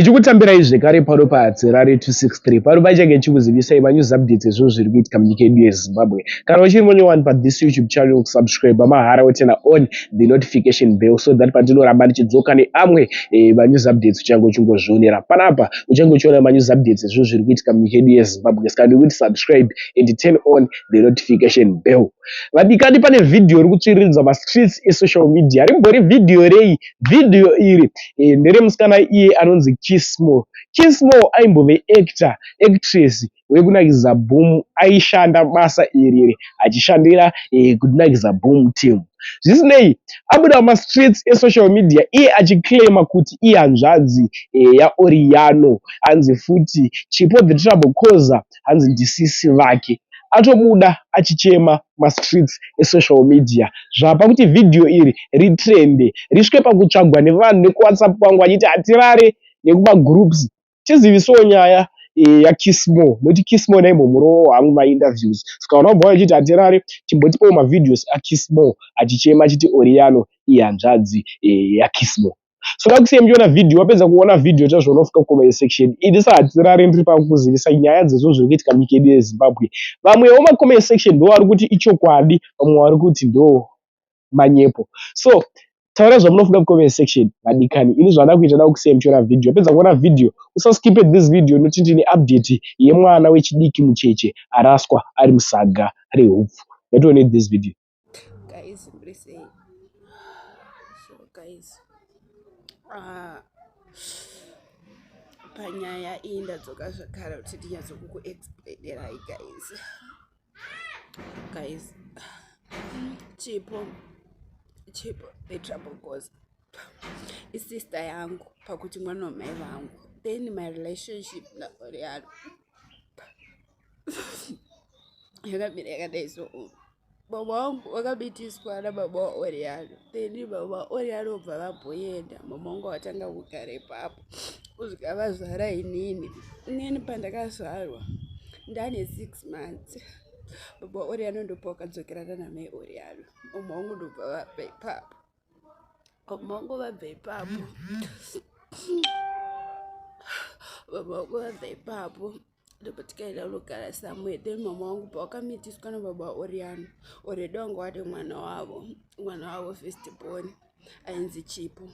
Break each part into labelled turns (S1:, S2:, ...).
S1: Ndichikutambirai zvekare pano paHatirare 263 pano pachange ndichikuzivisai manews updates ezvinhu zviri kuitika munyika yedu yeZimbabwe. Kana uchiri munyowani pathis YouTube channel subscribe mahara woturn on the notification bell so that pandinoramba ndichidzoka neamwe eh, manews updates uchange uchingozvionera. Panapa uchange uchiona manews updates ezvinhu zviri kuitika munyika yedu yeZimbabwe saka ndikuti subscribe and turn on the notification bell. Vadikani pane vhidhiyo iri kutsviriridza mastreets esocial media. Rimbori vhidhiyo rei? Vhidhiyo iri eh, nderemusikana iye anonzi Kismo. Kismo aimbove actor, actress wekunakidza boom aishanda basa iri achishandira eh, kunakidza boom team. Zvisinei, abuda mumastreets esocial media iye achiclaima kuti ihanzvadzi eh, yaOriano hanzi futi Chipo the trouble causer hanzi ndisisi vake. Atobuda achichema mastreets esocial media zvapa kuti vhidhiyo iri ritrende risvike pakutsvagwa nevanhu nekuwhatsapp kwangu vachiti hatirare nekumagroups tizivisewo nyaya e, yakismo nokuti kismo ndaimbomurowo hangu mainterviews saka vanhu vabva vachiti hatirare chimbotipawo mavideos akismo achichema achiti oriano ihanzvadzi e, yakismo so ndakusiya muchiona vhidhiyo wapedza kuona vhidhiyo tazviona ufika kucomment section ini sahatirare ndiri pakuzivisa nyaya dzezvinhu zviri kuitika munyika yedu yezimbabwe vamwewo macomment section ndo vari kuti ichokwadi vamwe vari kuti ndo manyepo so taurai zvamunofunga mucomment section vadikani ini zvandada kuita da kusiya muchiona vhidhiyo wapedza kuona vhidhiyo usaskipe this video nokuti ndine update yemwana wechidiki mucheche araswa ari musaga rehupfu ngatione this video
S2: guys muri sei so guys uh, panyaya iyi ndadzoka zvakare kuti ndinyatsokukuexplainerai guys guys chipo chipo the trouble cause isister yangu pakuti mwana wamai vangu then my relationship naoriano yakamira yakadai so baba wangu vakabitiswa nababa waoriano then baba vaoriano bva vamboenda mama wangu vatanga kugara ipapo kusvika vazvara inini inini pandakazvarwa ndane six months baba vaoriano ndopa vakadzokerana namai oriano mama wangu ndobva vabva ipapo mama wangu vabva ipapo baba wangu vabva ipapo ndopatikaenda kunogara somewhere then mama wangu pawakamitiswa nababa Oriano already wanga wade mwana wavo mwana wavo first born ainzi Chipo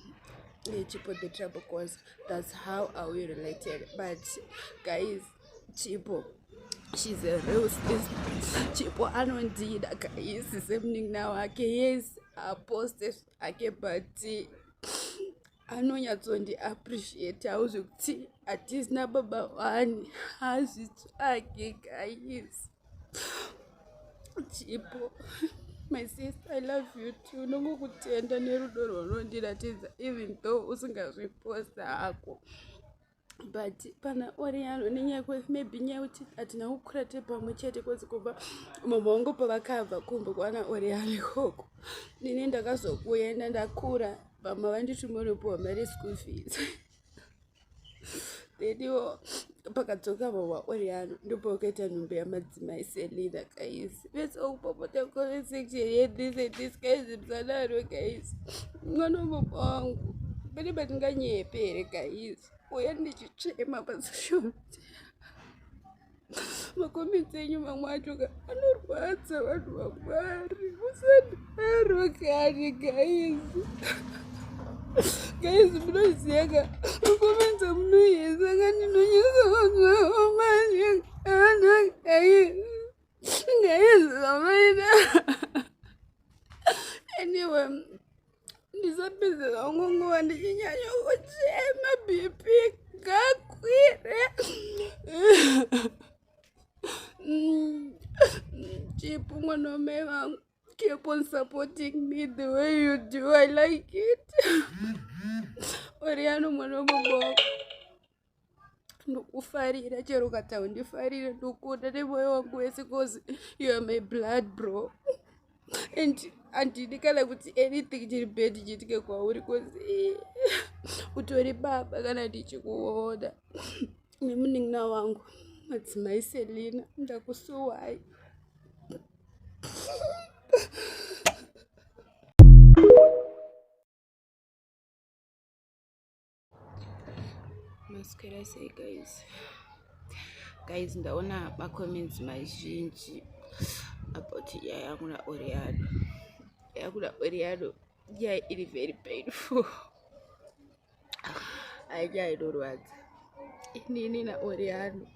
S2: eh, Chipo the trouble cause that's how are we related but guys Chipo she's a real sister Chipo anondida guys semunin'ina wake yes aposte ake but anonyatsondi appreciate-awo zvekuti hatisina baba wani hazvitsvage guys chipo my sister i love you too nongokutenda nerudo rwaunondiratidza even though usingazviposta hako but pana oriano nenyaya yekuti maybe nyaya yekuti hatina kukura tiri pamwe chete kozi kubva mama vangu pavakabva kumba kwana oriano ikoko nini ndakazokuenda ndakura mama vandituma unopiwa mari yeschool fees then iwo pakadzoka mama oriano ndopakaita nhumbu yamadzimai selina guys vese okupopota comment section yethis and this guys musadaro guys mwana wababa wangu pane patinganyepe here guys uya ndichichema pasocial media macomments enyu mamwe acho ka anorwadza vanhu vamwari musadaro kani guys guys munoziva ka macomments amunoyesa ka ndinonyesa vanhu guys guys zvamaita anyway ndisapedza zvangu nguva ndichinyanya kuchema bp ngakwire chipo mwana wamai vangu keep on supporting me the way you do i like it oriano mwana wababa wako ndokufarira chero ukati haundifarire ndokuda nemwoyo wangu wese cause you are my blood bro and handidi kana kuti anything chiri bad chiitike kwauri cause eh, utori baba kana ndichikuona nemunin'ina wangu madzimai selina ndakusuwai Maswera sei guys? Guys, ndaona macomments mazhinji about nyaya yangu naOriano. Yangu naOriano nyaya iri very painful. Nyaya inorwadza. Inini naOriano.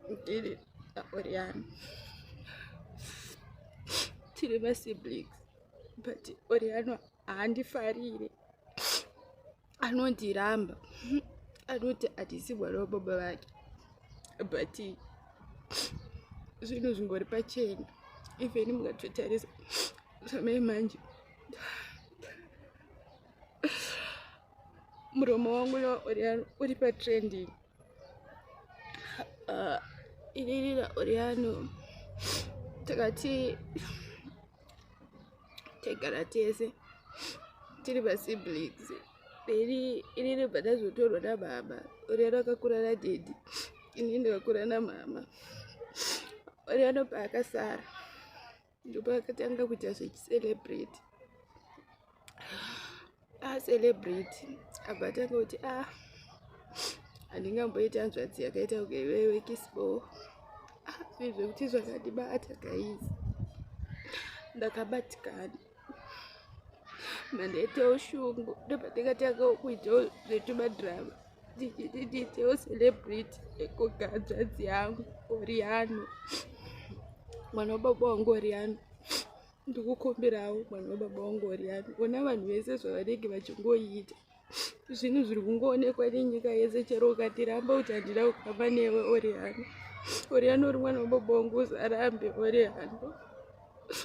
S2: Inini naOriano. Tiri masiblings but Oriano haandifarire. Anondiramba. Anoti hatisi mwana wababa vake. But zvinhu zvingori pachena. Even mukatotarisa zvamai manje. Muromo wangu naOriano uri patrending. Inini naOriano takati taigara tese tiri masiblings. Then inini bva ndazotorwa nababa. Oriano akakura nadaddy. Inini ndikakura namama. Oriano paakasara ndopaakatanga kuita zvechicelebrity. Acelebrity abva atanga kuti ah handingamboita hanzvadzi yakaita kunge iwewe Kisbo. Ah, zvinhu zvekuti zvakandibata guys. Ndakabatikana. Mandaitawo shungu ndopandakatanga kuitawo zvetumadrama ndichiti ndiitewo celebrity kunge hanzvadzi yangu Oriano. Mwana wababa wangu Oriano. Ndikukumbirawo mwana wababa wangu Oriano. Ona vanhu vese zvavanenge vachingoita. Zvinhu zviri kungoonekwa nenyika yese chero ukatiramba kuti handina kukama newe Oriano. Oriano uri mwana wababa wangu usarambe Oriano.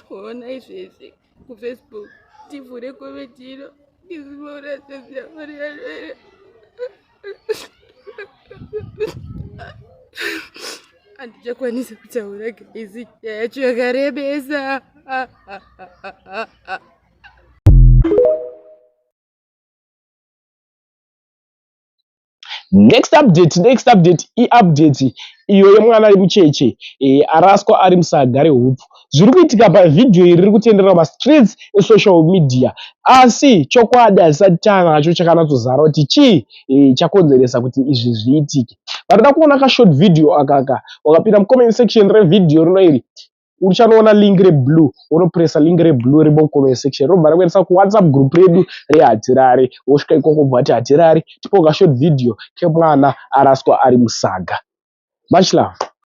S2: Ona izvezvi kuFacebook tivhure comment ino ndizviona Oriano here. Handichakwanisi kutaura guys, nyaya yacho yakarebesa.
S1: Next update, next update, iupdate iyo yemwana mucheche araswa ari musaga rehupfu. Zviri kuitika pavhidhiyo iri riri kutenderera mastreets esocial media, asi chokwadi hachisati chanacho chakanatsozara kuti chii chakonzeresa kuti izvi zviitike. Vanoda kuona kashort video akaka, wakapinda mucomment section revhidhiyo rino iri, uchanoona link reblue, wonopresa link reblue rimo mucomment section, robva rakuendesa kuWhatsApp group redu reHatirari. Wosvika ikoko wobva wati Hatirari, tipewo kashort video kemwana araswa ari musaga. Much love.